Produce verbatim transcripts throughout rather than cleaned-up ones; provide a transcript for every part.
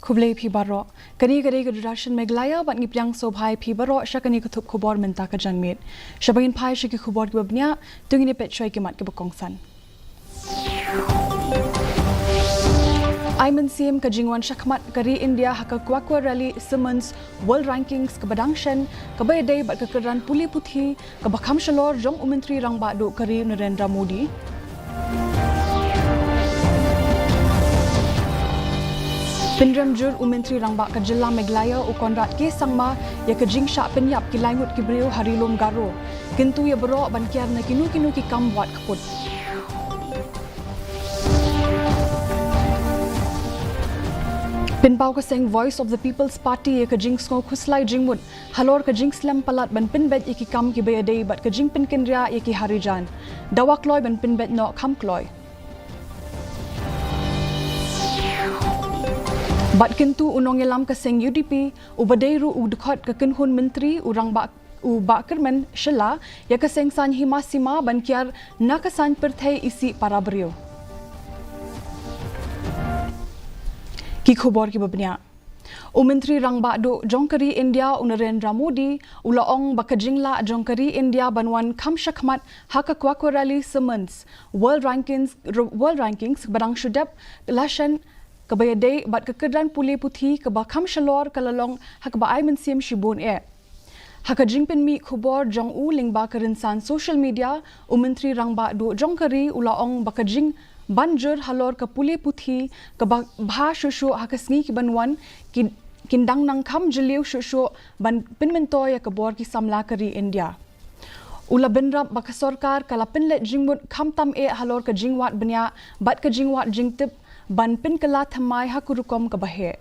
Khublei phi baroh. Kane ka dei ka Doordarshan Meghalaya bad ngi pdiang sngewbha ïa phi baroh sha kane ka thup khubor mynta ka janmiet. Sha ban ngin phai sha ki khubor kiba bniah, to ngin ïa peit shuwa ïa ki mat kiba kongsan. Ai mynsiem ka jingwan shakhmat ka ri India ha ka Quaquarelli Simmons World Rankings kaba dang shen, kaba ïadei bad ka kyrdan pule puthi kaba kham shalor jong u Myntri Rangbah Duh ka ri Narendra Modi. Pynrem jur u Myntri Rangbah ka Jylla Meghalaya u Conrad K Sangma ïa ka jingshah pynïap ki lai ngut ki briew ha Ri Lum Garo. Kyntu ïa baroh ban kiar na kino kino ki kam wad kput. Pynpaw ka seng Voice of the People's Party ïa ka jingsngew khuslai jingmut halor ka jingslem palat ban pynbeit ïa ki kam kiba ïadei bad ka jingpynkynriah ïa ki harijan. Dawa kloi ban pynbeit noh kham kloi. Bad kyntu u nongïalam ka seng U D P, uba dei ruh u dkhot ka kynhun myntri u rangbah u Bah Kyrmen Shylla, ïa ka seng saiñ hima sima ban kiar na ka saiñ pyrthei isih para briew. Ki khubor kiba bniah. U Myntri Rangbah Duh jong ka ri India u Narendra Modi u la ong ba ka jinglah jong ka ri India ban wan kham shakhmat ha ka Quaquarelli Simmons World Rankings, World Rankings ba dang shu dep la shen kaba ïadei bad ka kyrdan pule puthi kaba kham shalor ka la long ha kaba ai mynsiem shibun eh. Ha ka jingpynmih khubor jong u lyngba ka rynsan social media, u Myntri Rangbah Duh jong ka ri u la ong ba ka jingban jur halor ka pule puthi kaba bha shuh shuh ha ka sngi ki ban wan ki, kin dang nang kham jylliew shuh shuh ban pynmyntoi ïa ka bor ki samla ka ri India. U la bynrap ba ka sorkar ka la pynleit jingmut khamtam eh halor ka jingwad bniah bad ka jingwad jingtip ban pynkylla thymmai ha ka rukom kaba heh.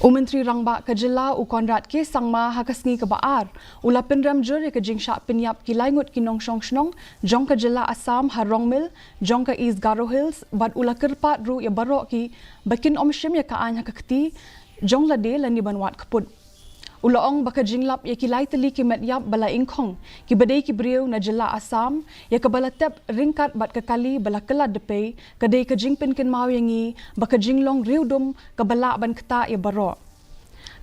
U Myntri Rangbah ka Jylla u Conrad K Sangma ha ka sngi kaba ar u la pynrem jur ïa ka jingshah pynïap ki lai ngut ki nongshong shnong jong ka Jylla Assam ha Rongmil jong ka East Garo Hills bad u la kyrpad ruh ïa baroh ki ba kin ym shim ïa ka aiñ ha ka kti jong lade lane ban wad kput. U la ong ba ka jinglap ïa ki lai tylli ki met ïap ba la ingkhong kiba dei ki briew na Jylla Assam ïa kaba la tep ryngkat bad ka kali ba la kylla dpei ka dei ka jingpynkynmaw ïa ngi ba ka jinglong riewdum kaba lah ban ktah ïa baroh.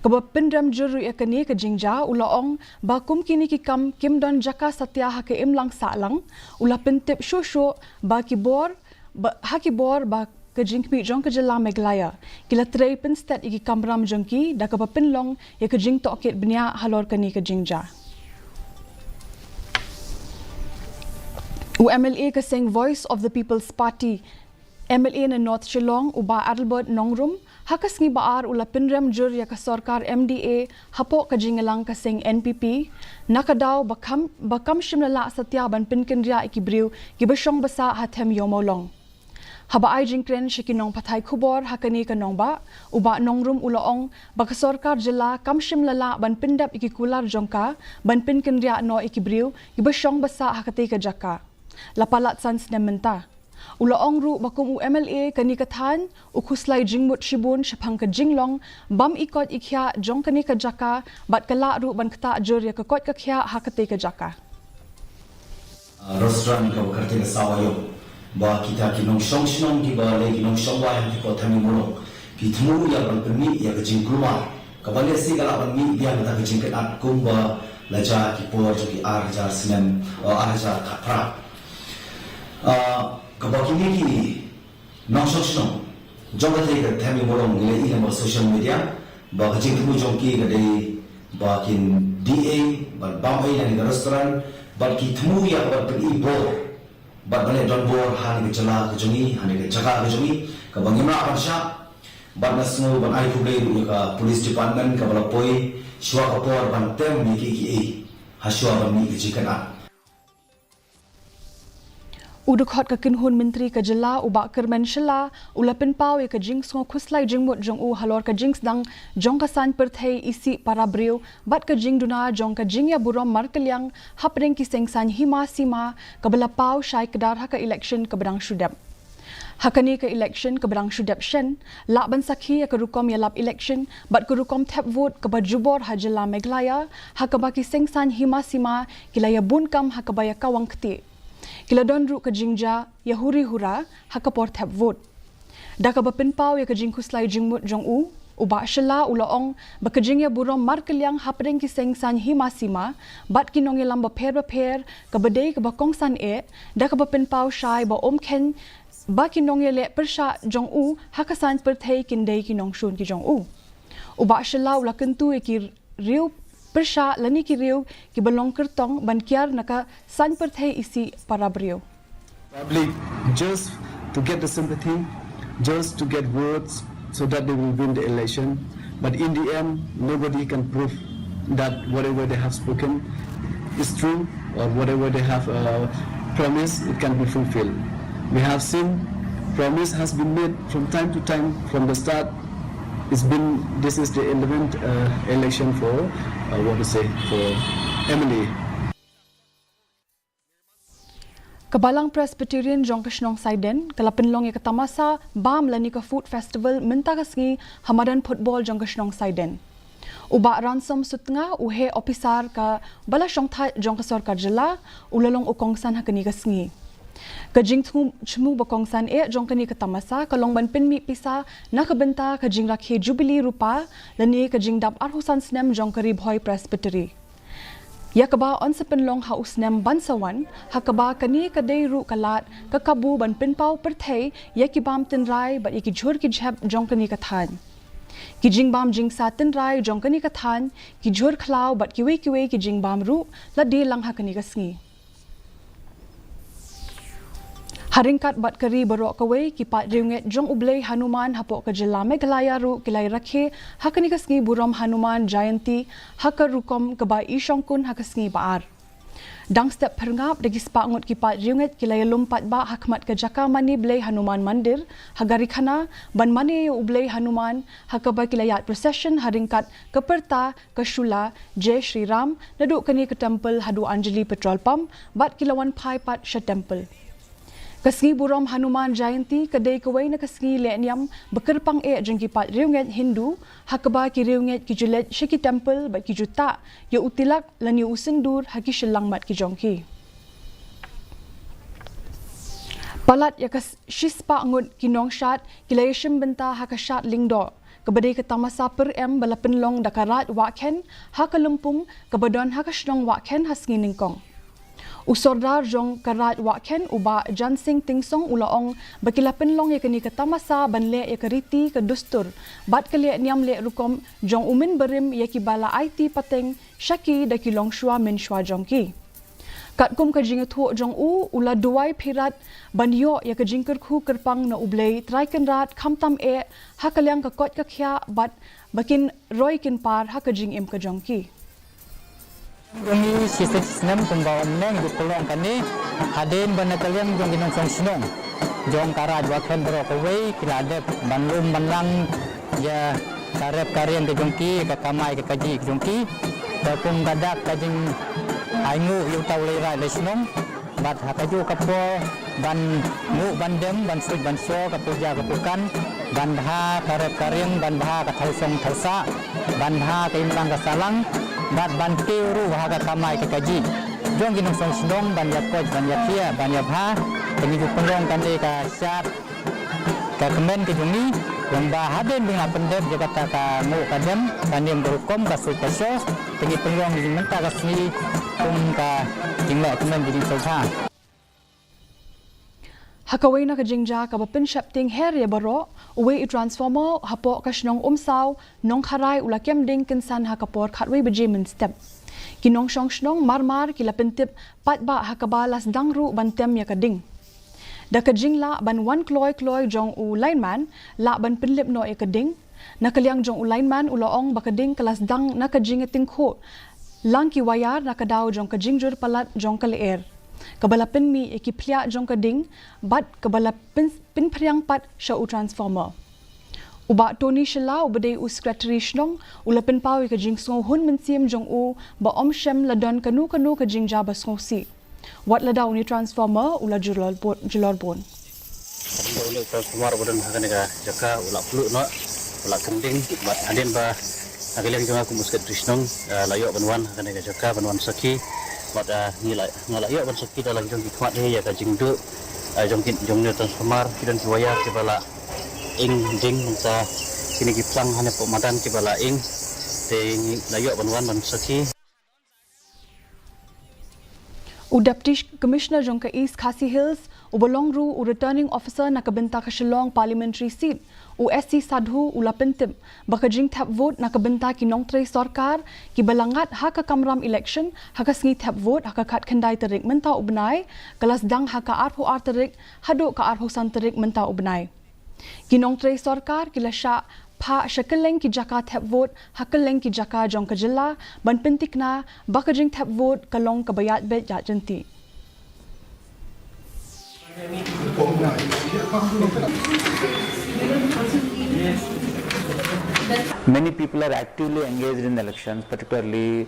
Kaba pynrem jur ruh ïa kane ka jingjia u la ong ba kum kine ki kam kim don jaka satia ha ka imlang sahlang, u la pyntip shuh shuh ba ki bor ba, ha ki bor ba ka jingkhmih jong ka Jylla Meghalaya ki la trei pynstet ïa ki kamram jong ki da kaba pynlong ïa ka jingtohkit bniah halor kane ka jingjia. U M L A ka seng Voice of the People's Party, M L A na North Shillong u Bah Adelbert Nongrum ha ka sngi ba ar u la pynrem jur ïa ka sorkar M D A hapoh ka jingïalang ka seng N P P na ka daw ba kam, ba kam shym la lah satia ban pynkynriah ïa ki briew kiba shong ba sah ha them ïew mawlong. Haba ai jingkren sha ki nongpathai khubor ha kane ka nongbah, u Bah Nongrum u la ong ba ka sorkar jylla kam shym la lah ban pyndep ïa ki kular jong ka ban pynkynriah noh ïa ki briew kiba shong ba sah ha katei ka jaka la palat san snem mynta. U la ong ruh ba kum u M L A kane ka thaiñ u khuslai jingmut shibun shaphang ka jinglong bym i koit i khiah jong kane ka jaka bad ka lah ruh ban ktah jur ïa ka koit ka khiah ha katei ka jaka. Restaurant kaba kyrteng ka Sawa Ïong ba kita ki nongshong shnong kiba leh ki nongshong wai ha ki pyrthei mawlong ki thmu ïa ban pynmih ïa ka jingkulmar kaba lehse ka lah ban mih biang da ka jingkynad kumba la jia ki por jong ki ar hajar snem, ar hajar khatphra. Kaba kine ki nongshong shnong jong ka thaiñ ka thaiñ mawlong ngi la i na social media ba ka jingthmu jong ki ka dei ba kin die bad bam ei na ka restaurant bad ki thmu ïa ka ban pyni bor bad ban leh donbor ha ka jylla ka jong ngi, ha ka jaka ka jong ngi kaba ngim lah ban shah. Bad nga sngew ban ai khublei ruh ïa ka police department kaba la poi shuwa ka por ban tem ïa kiei kiei ha shuwa ban mih ka jingkynad. U dkhot ka kynhun myntri ka jylla u Bah Kyrmen Shylla u la pynpaw ïa ka jingsngew khuslai jingmut jong u halor ka jingsdang jong ka saiñ pyrthei isih para briew bad ka jingduna jong ka jingïaburom markylliang hapdeng ki seng saiñ hima sima kaba la paw shai kdar ha ka election kaba dang shu dep. Ha kane ka election kaba dang shu dep shen, lah ban sakhi ïa ka rukom ïalap election bad ka rukom thep vote kaba jubor ha jylla Meghalaya ha kaba ki seng saiñ hima sima ki la ïabun kam ha kaba ïakawang ktieh. Ki la don ruh ka jingjia ïahuri hura ha ka por thep vote. Da kaba pynpaw ïa ka jingkhuslai jingmut jong u, u Bah Shylla u la ong ba ka jingïaburom markylliang hapdeng ki seng saiñ hima sima bad ki nongïalam bapher bapher kaba dei kaba kongsan eh, da kaba pynpaw shai ba ym kheiñ ba ki nongïaleh pyrshah jong u ha ka saiñ pyrthei kin dei ki nongshun ki jong u. U Bah Shylla u la kyntu ïa ki riew pyrshah lane ki riew kiba long kyrtong ban kiar na ka saiñ pyrthei isih para briew. Public just to get the sympathy, just to get votes so that they will win the election. But in the end, nobody can prove that whatever they have spoken is true or whatever they have uh, promised, it can be fulfilled. We have seen promise has been made from time to time from the start. It's been, this is the eleventh uh, election for, uh, what to say, for M L A. Ka Balang Presbyterian jong ka shnong Saiden ka la pynlong ïa ka tamasa bam lane ka Food Festival mynta ka sngi ha madan football jong ka shnong Saiden. U Bah Ransom Sutnga, u heh ophisar kaba la shongthait jong ka sorkar jylla, u la long u kongsan ha kane ka sngi. Ka jingthmu ba kongsan eh jong kane ka tamasa ka long ban pynmih pisa na ka bynta ka jingrakhe Jubili Rupa lane ka jingdap arphew san snem jong ka Ri Bhoi Presbytery, ïa kaba yn sa pynlong ha u snem ban sa wan, ha kaba kane ka dei ruh ka lad ka kabu ban pynpaw pyrthei ïa ki bam tynrai bad ïa ki jhur ki jhep jong kane ka thaiñ. Ki jingbam jingsa tynrai jong kane ka thaiñ, ki jhur khlaw bad kiwei kiwei ki jingbam ruh la die lang ha kane ka sngi. Ha ryngkat bad ka ri baroh kawei, ki paid riewngeit jong U Blei Hanuman hapoh ka jylla Meghalaya ruh ki la ïarakhe ha kane ka sngi burom Hanuman Jayanti ha ka rukom kaba i shongkun ha ka sngi ba ar. Dang step pyrngap da ki spah ngut ki paid riewngeit ki la ïalum paidbah ha khmat ka jaka mane blei Hanuman Mandir ha Garikhana ban mane ïa U Blei Hanuman, ha kaba ki la ïaid procession ha ryngkat ka pyrta ka shula Jai Shri Ram naduh kane ka temple haduh Anjali Petrol Pump bad ki la wan phai pat sha temple. Ka sngi burom Hanuman Jayanti ka dei kawei na ka sngi leh niam ba kyrpang eh jong ki paid riewngeit Hindu, ha kaba ki riewngeit ki ju leit sha ki temple bad ki ju tah ïa u tilak lane u sindur ha ki shyllangmat ki jong ki. Palat ïa ka shispah ngut ki nongshad ki la ïashim bynta ha ka Shad Lyngdoh, kaba dei ka tamasa pyrem ba la pynlong da ka Raid Wahkhen ha ka Lympung kaba don ha ka shnong Wahkhen ha Sngi Nyngkong. U Sordar jong ka Raid Wahkhen, u Bah Jansing Tynsong, u la ong ba ki la pynlong ïa kane ka tamasa ban leh ïa ka riti ka dustur bad ka leh niam leh rukom jong u mynbarim ïa kiba la aiti pateng sha ki da ki longshuwa mynshuwa jong ki. Katkum ka jingïathuh jong u, u la duwai pyrshah ban ïoh ïa ka jingkyrkhu kyrpang na U Blei Trai Kynrad khamtam eh ha ka liang ka koit ka khiah bad ba kin roi kin par ha ka jingim ka jong ki. Jong ngi shi snem shi snem kumba ym neng duk pynlong kane, hadien ba na ka liang jong ki nongshong shnong jong ka Raid Wahkhen baroh kawei ki la dep ban lum ban lang ïa ka rep ka riang ka jong ki, ka kamai ka kajih ka jong ki. Te kum ka dak ka jingainguh ïa uta u lehraid leh shnong. Bad ha kajuh ka por ban nguh ban dem, ban suit ban sho, ka puja ka pukan, ban bha ka rep ka riang, ban bha ka thawsong thawsah, ban bha ka imlang ka sahlang, bad ban kiew ruh ha ka kamai ka kajih jong ki nongshong shnong, ban ïa koit, ban ïa thiah, ban ïa bha. Te ngi ju pynlong kane ka shad ka kmen ka jong ngi, long ba hadien ba ngi la pyndep ïa kata ka nguh ka dem, ka niam ka rukom, ka suit ka sho, te ngi pynlong ïa mynta ka sngi kum ka jingleh kmen ka jingsngewbha. Ha kawei na ka jingjia kaba pynsheptieng her ïa baroh, uwei u transformer hapoh ka shnong Umsaw, Nongkharai u la kem ding kynsan ha ka por khatwei baje mynstep. Ki nongshong shnong mar mar ki la pyntip paidbah ha kaba la sdang ruh ban tem ïa ka ding. Da ka jinglah ban wan kloi kloi jong u lineman, lah ban pynlip noh ïa ka ding. Na ka liang jong u lineman u la ong ba ka ding ka la sdang na ka jingïatyngkhuh lang ki wire na ka daw jong ka jingjur palat jong ka lyer, kaba la pynmih ïa ki phliah jong ka ding bad kaba la pyn, pynphriang pat sha u transformer. U Bah Tony Shylla uba dei u Secretary Shnong u la pynpaw ïa ka jingsngewhun mynsiem jong u ba ym shym la don kano kano ka jingjia ba sngewsih. Wat lada une u transformer u la julor bun, julor bun. Hadien ba une u transformer uba don ha kane ka jaka u la pluh noh, u la kem ding, bad hadien ba na ka liang jong nga kum u Secretary Shnong, eh, la ïoh ban wan ha kane ka jaka ban wan sakhi, bad, eh, ngi la, nga la ïoh ban sakhi da la ki jong ki khmat hi ïa ka jingduh, eh, jong ki, jong une u transformer, ki don ki wire kiba la Ing ding mynta kine ki phlang hane pok madan kiba la ing te ngi la ïoh ban wan ban sakhi. U Deputy Commissioner jong ka East Khasi Hills, uba long ruh u Returning Officer na ka bynta ka Shillong Parliamentary Seat, u S C Sadhu, u la pyntip ba ka jingthep vote na ka bynta ki nongtrei sorkar kiba la ngat ha ka kamram election ha ka sngi thep vote ha ka khatkhyndai tarik mynta u bnai, ka la sdang ha ka arphew ar tarik haduh ka arphew san tarik mynta u bnai. Ki nongtrei sorkar ki la shah phah sha kylleng ki jaka thep vote ha kylleng ki jaka jong ka jylla ban pyntikna ba ka jingthep vote ka long kaba ïaid beit ïaid jynti. Many people are actively engaged in elections, particularly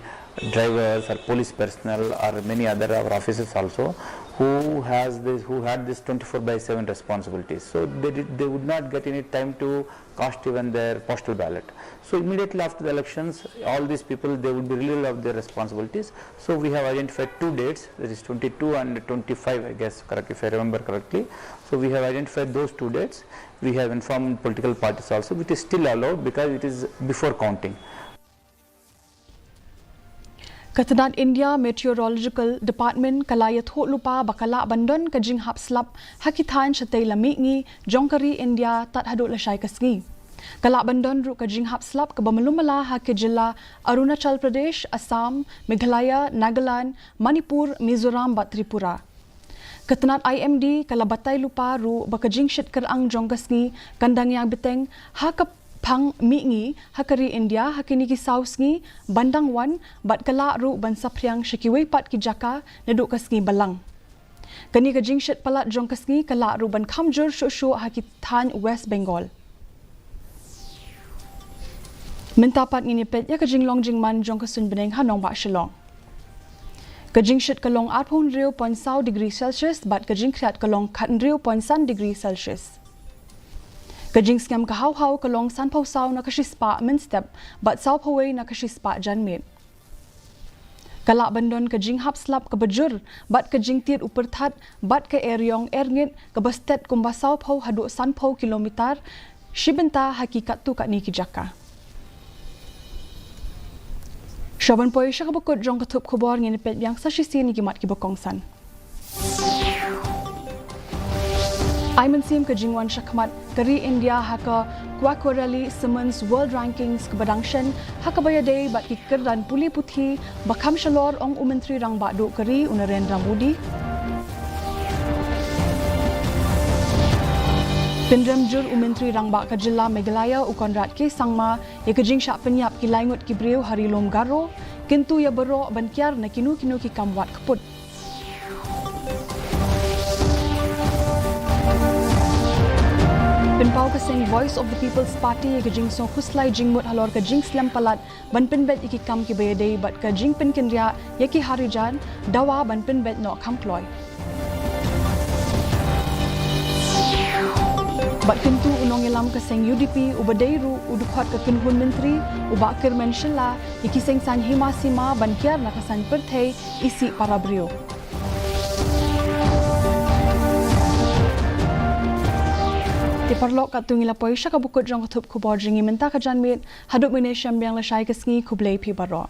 drivers or police personnel or many other our officers also, who has this, who had this twenty-four by seven responsibilities. So they did, they would not get any time to cast even their postal ballot. So immediately after the elections, all these people, they would be relieved of their responsibilities. So we have identified two dates, that is twenty-two and twenty-five, I guess, correct, if I remember correctly. So we have identified those two dates. We have informed political parties also, which is still allowed because it is before counting. Ka tnat India Meteorological Department ka la ïathuh lypa ba ka lah ban don ka jinghap slap ha ki thaiñ shatei la mihngi jong ka ri India tad haduh lashai ka sngi. Ka lah ban don ruh ka jinghap slap kaba malu mala ha ki jylla Arunachal Pradesh, Assam, Meghalaya, Nagaland, Manipur, Mizoram bad Tripura. Ka tnat I M D ka la batai lypa ruh ba ka jingshit kyrang jong ka sngi kan dang ïa bteng ha ka phang mihngi ha ka ri India ha kine ki saw sngi ban dang wan bad ka lah ruh ban saphriang sha kiwei pat ki jaka naduh ka sngi balang. Kane ka jingshit palat jong ka sngi ka lah ruh ban kham jur shuh shuh ha ki thaiñ West Bengal. Mynta pat ngin ïa peit ïa ka jinglong jingman jong ka suiñ bneng ha nongbah Shillong. Ka jingshit ka long arphew hynriew point saw degree Celsius bad ka jingkhriat ka long khathynriew point san degree Celsius. Ka jingsngem ka haw haw ka long sanphew saw na ka shispah mynstep bad sawphew wei na ka shispah janmiet. Ka lah ban don ka jinghap slap kaba jur bad ka jingtied u pyrthat bad ka eriong erngit kaba stet kumba sawphew haduh sanphew kilometer shi bynta ha ki katto katne ki jaka. Shuwa ban poi sha kaba kut jong ka thup khubor ngin peit biang sa shisien ïa ki mat kiba kongsan. Ai mynsiem ka jingwan shakhmat ka ri India ha ka Quacquarelli Simmons World Rankings kaba dang shen ha kaba ïadei bad ki kyrdan pule puthi ba kham shalor, ong u Myntri Rangbah Duh ka ri u Narendra Modi. Pynrem jur u Myntri Rangbah ka jylla Meghalaya u Conrad K Sangma ïa ka jingshah pynïap ki lai ngut ki briew ha ri lum Garo, kyntu ïa baroh ban kiar na kino kino ki kam wad kput. Pynpaw ka seng Voice of the People's Party ïa ka jingsngewkhuslai jingmut halor ka jingslem palat ban pynbeit ïa ki kam kiba ïadei bad ka jingpynkynriah ïa ki Harijan, dawa ban pynbeit noh kham kloi. Bad kyntu u nongïalam ka seng U D P uba dei ruh u dkhot ka kynhun myntri, u Bah Kyrmen Shylla, ïa ki seng saiñ hima sima ban kiar na ka saiñ pyrthei isih para briew. Te paralok, katto ngi la poi sha kaba kut jong ka thup khubor jong ngi mynta ka janmiet, haduh mynne shem biang lashai ka sngi, khublei phi baroh.